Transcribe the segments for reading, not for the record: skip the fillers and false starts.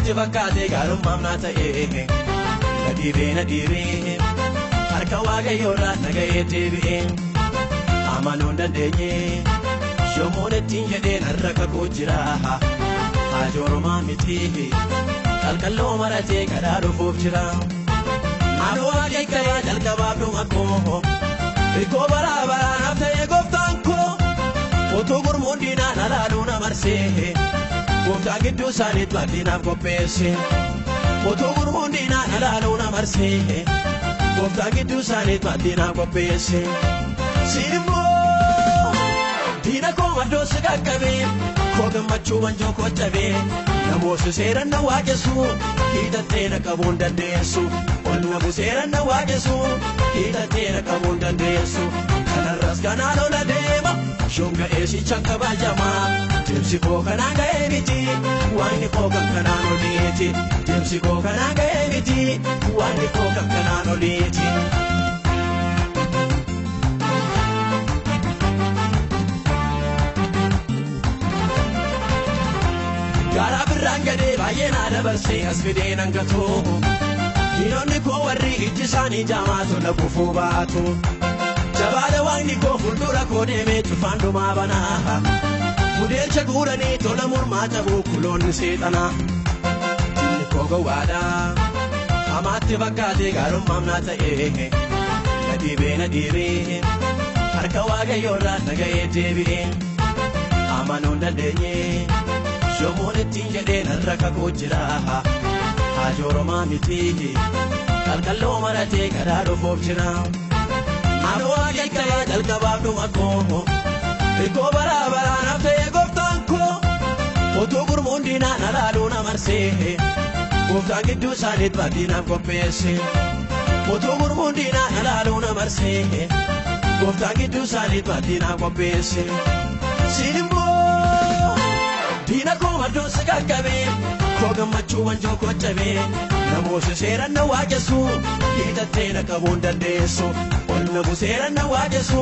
Hamaatti fakkaatee gaarummaaf naa ta'e. Na dhiibee na dhiibee harka waaqayyoorraa na ga'ee deebi'ee amanuu hin dandeenye yommuun ittiin jedheen har'a kakuu jira. Haajoorumaa miti qalqalloo maratee kadhaa dhufuuf jira. Ani waaqayyaa jalqabaaf dhuma koo hirkoo baraa baraa naaf ta'e gooftaan koo utuu gurmuun diinaan alaaluu na marsee gooftaan gidduu isaaniitti maddii qopheesse. Utuu gurmuun diinaan alaaluu na marsee gooftaan gidduu isaaniitti maddii qopheesse. Siin immoo diina koo maddoo si qaqqabee koo gammachuu wanjoo koo cabee namoota seeraan na waaqessu hiixattee na qabuu hin dandeessu. Ol namu seeraan na waaqessu hiixattee na qabuu hin dandeessu. Kanarras kanaan ola deema shonga eesicha kabajamaa. Deemsi koo kanaan ga'ee miti waaqni koo kan kanaan oliiti. Deemsi koo kanaan ga'ee miti waaqni koo kan kanaan oliiti. Garaa birraan gadee baay'ee naa dabarsee as fidee nan gatoo. Diinonni koo warri ijji isaanii jaamaa tola gufuu baatu. Jabaada waaqni koo fuuldura koo deemee cufaan dhumaa banaa. Gudeelcha guuranii tola mormaa cabuu kuloonni seexanaa. Diinni koo gowwaadha. Hamaatti fakkaatee gaarummaaf naa ta'e. Na dhiibee na dhiibee harka waaqayyoorraa na ga'ee deebi'ee amanuu hin dandeenye yommuun ittiin jedheen har'a kakuu jira. Haajoorumaa miti qalqalloo maratee kadhaa dhufuuf jira. Ani waaqayyaa jalqabaaf dhuma koo hirkoo baraa baraa naaf ta'e gooftaan koo utuu gurmuun diinaan alaaluu na marsee gooftaan gidduu isaaniitti maddii naaf qopheesse. Utuu gurmuun diinaan alaaluu na marsee gooftaan gidduu isaaniitti maddii naaf qopheesse. Siin immoo diina koo maddoo si qaqqabee koo gammachuu wanjoo koo cabee namoota seeraan na waaqessu hiixattee na qabuu hin dandeessu. Ol namu seeraan na waaqessu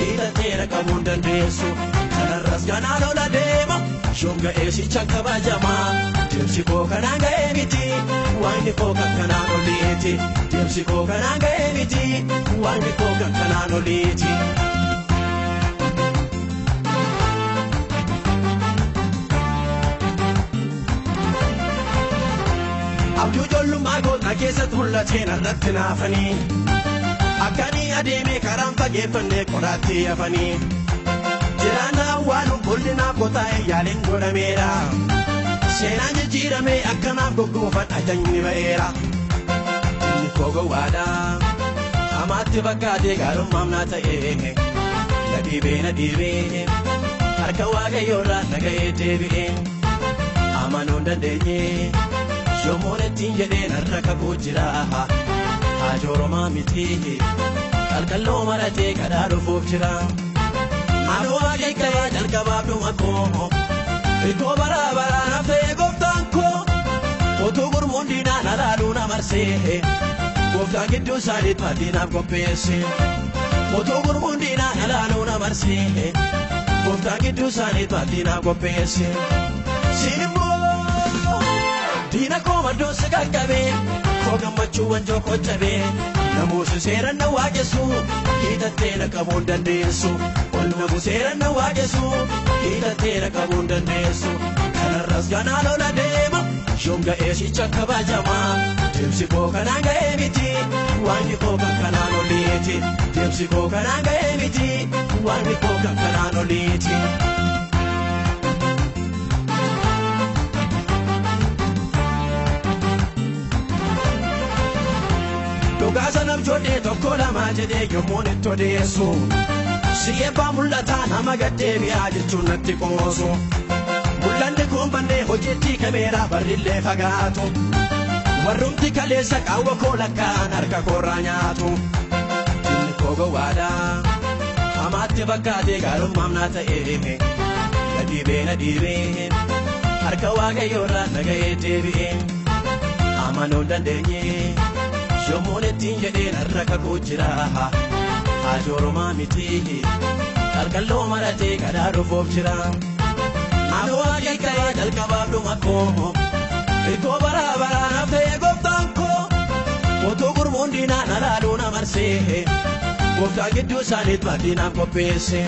hiixattee na qabuu hin dandeessu. Kanarras kanaan ola deema shonga eesicha kabajamaa. Deemsi koo kanaan ga'ee miti waaqni koo kan kanaan oliiti. Deemsi koo kanaan ga'ee miti waaqni koo kan kanaan oliiti. Abjuu ijoollummaa goota keessatti mul'ateen irratti naafanii akkanii adeemee karaan fageeffannee qoraattii hafanii jiraannaa awwaaluun boolli naaf qotaa'e yaaliin godhameera seenaan jijjiiramee akkanaaf goggoofan ajajni ba'eera. Inni koo gowwaadha hamaatti fakkaatee gaarummaaf naa ta'e na dhiibee na dhiibee harka waaqayyoorraa na ga'ee deebi'ee amanuu hin dandeenye. Yommuun ittiin jedheen har'a kakuu jira. Haajoorumaa miti qalqalloo maratee kadhaa dhufuuf jira. Ani waaqayyaa jalqabaaf dhuma koo hirkoo baraa baraa naaf ta'e gooftaan koo utuu gurmuun diinaan alaaluu na marsee gooftaan gidduu isaaniitti maddii naaf qopheesse. Utuu gurmuun diinaan alaaluu na marsee gooftaan gidduu isaaniitti maddii naaf qopheesse. Siin immoo diina koo maddoo si qaqqabee koo gammachuu wanjoo koo cabee namoota seeraan na waaqessu hiixattee na qabuu hin dandeessu. Ol namu seeraan na waaqessu hiixattee na qabuu hin dandeessu. Kanarras kanaan ola deema shonga eesicha kabajamaa. Deemsi koo kanaan ga'ee miti waaqni koo kan kanaan oliiti. Deemsi koo kanaan ga'ee miti waaqni koo kan kanaan oliiti. Dhugaa sana ijoollee tokko lama jedhee yommuun itti odeessu. Si eebbaa mul'ataa nama gaddeebi'aa jechuun natti qoosu. Mul'anni kun bannee hojiitti kameeraa barrillee fagaatu. Warrumti kaleessa qaawwa koo lakkaa'an harka koorraa nyaatu. Diinni koo gowwaadha hamaatti fakkaatee gaarummaaf naa ta'e. Na dhiibee na dhiibee harka waaqayyoorraa na ga'ee deebi'ee amanuu hin dandeenye. Yommuun ittiin jedheen har'a kakuu jira. Haajoorumaa miti qalqalloo maratee kadhaa dhufuuf jira. Ani waaqayyaa jalqabaaf dhuma koo. Iddoo baraa baraa naaf ta'ee gooftaan koo utuu gurmuun diinaa na laaluu na marsee gooftaan gidduu isaaniitti maaddii naaf qopheesse.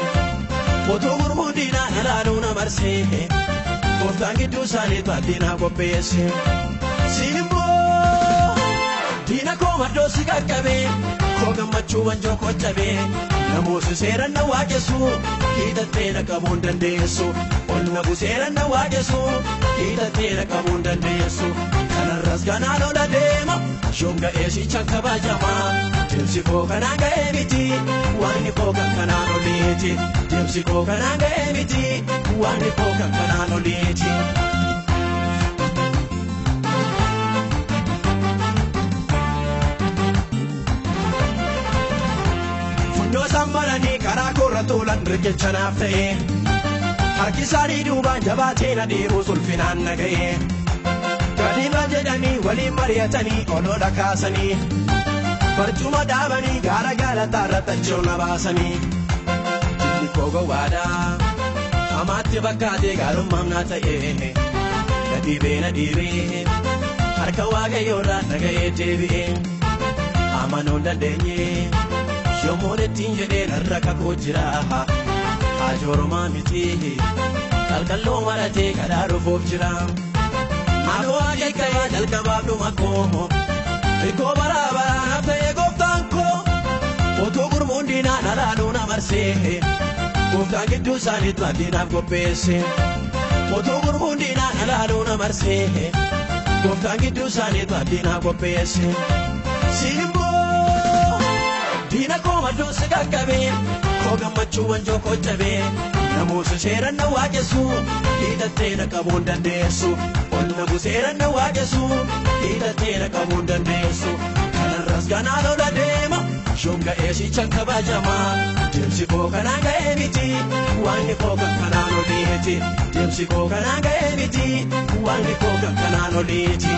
Utuu gurmuun diinaa na laaluu na marsee gooftaan gidduu isaaniitti maaddii naaf qopheesse. Simboo diina koo maddoo si qaqqabee koo gammachuu wanjoo koo cabee namoota seeraan na waaqessu hiixattee na qabuu hin dandeessu. Ol na buseeraan na waaqessu hiixattee na qabuu hin dandeessu. Kanarras kanaan ola deema yoom ga'ee sichaan kabajama. Deemsi koo kanaan ga'ee miti waaqni koo kan kanaan oliiti. Deemsi koo kanaan ga'ee miti waaqni koo kan kanaan oliiti. Funyoo isaan maranii karaa koorra tuulan riqicha naaf ta'e. Harki isaanii duubaan jabaatee na dhiibus ulfinaan na ga'e. Gadiima jedhanii waliin mari'atanii olola kaasanii. Barcuma dhaabanii gaara gaalataa irratti achii na baasanii. Jilli koo gowwaadha. Hamaatti fakkaatee gaarummaam naa ta'e. Na dhiibee na dhiibee harka waaqayyoorraa na ga'ee deebi'ee. Amanuu hin dandeenye yommuun ittiin jedhee narra kakuu jira. Haajoorumaa miti qalqalloo maratee kadhaa dhufuuf jira. Anoo akeekaa jalqabaaf dhuma koo Iddoo baraa baraa naaf ta'ee gooftaan koo utuu gurmuun diinaa na laaluu na marsee gooftaan gidduu isaaniitti maaddii naaf qopheesse. Utuu gurmuun diinaa na laaluu na marsee gooftaan gidduu isaaniitti maaddii naaf qopheesse. Simboo diina koo maddoo si qaqqabee koo gammachuu wanjoo koo cabee namoota seeraan na waaqessu hiixattee na qabuu hin dandeessu. Ol na buseeraan na waaqessu hiixattee na qabuu hin dandeessu. Kanarras kanaan ola deema yoom ga'ee sichaan kabajama. Deemsi koo kanaan ga'ee miti waaqni koo kan kanaan oliiti. Deemsi koo kanaan ga'ee miti waaqni koo kan kanaan oliiti.